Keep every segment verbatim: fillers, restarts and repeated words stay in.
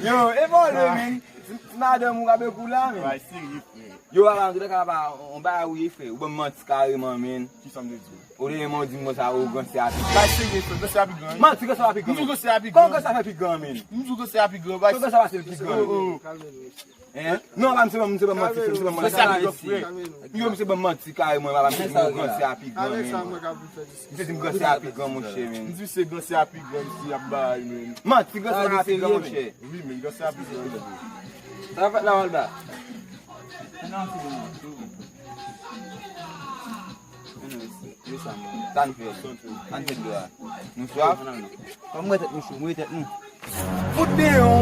Yo, e vòlè, men. Ti, ti madanm ou rabe kou la, men. Bay serye, frè. Yo, papa, an tou ka, papa, on bagay ou ye, frè. Ou ban m manti kareman, men. Ki sa m te di w? Ou te menm ou di m konsa, ou gran sè a pi gran. Bay serye, frè, gran sè a pi gran. Manti, gran sè a pi gran. M di w gran sè a pi gran. Kòman gran sè a pi gran, men? M di w gran sè a pi gran, bay. Kòman gran sè a pi gran, men? Oh, oh. Hein? Non, papa, m se ban, m se ban manti, frè, m se ban manti. Gran sè a pi gran, frè. Yo, m se ban manti kareman, papa, m se di m gran sè a pi gran, men. Misye di m gran sè a pi gran, monchè, men. M di se gran sè a pi gran, misye ap bay, men. Manti, gran sè a pi gran, monchè. Wi, men gran sè a pi gran. Sa fèt la, Walda? Sa n fè? Ann fè dlo a. Nou swaf? Kòm mwen tèt nou cho, mwen tèt nou. Fout deyò.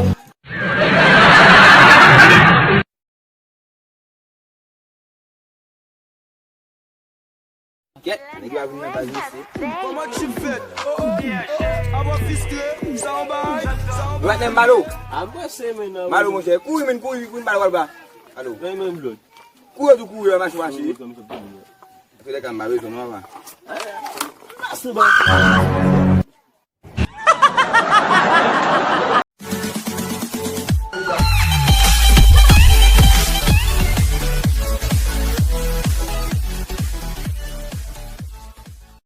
Kèt, nèg yo ap vin nan baz mesye. Kòman chip fèt? Oh, oh, oh, ap fistre, sa yon bagay, sa yon bagay. Yo pa t nan balo. Ap branche, men, nan. Balo, monchè. Kouri, men, kouri, kouri, balo, balo, ba. Alo. Men, men, blòd. Kouri, tou kouri, mache, mache. Kouri, kouri, kouri, kouri. Se lè ka m pa bezwen, non, papa. Mache, ba.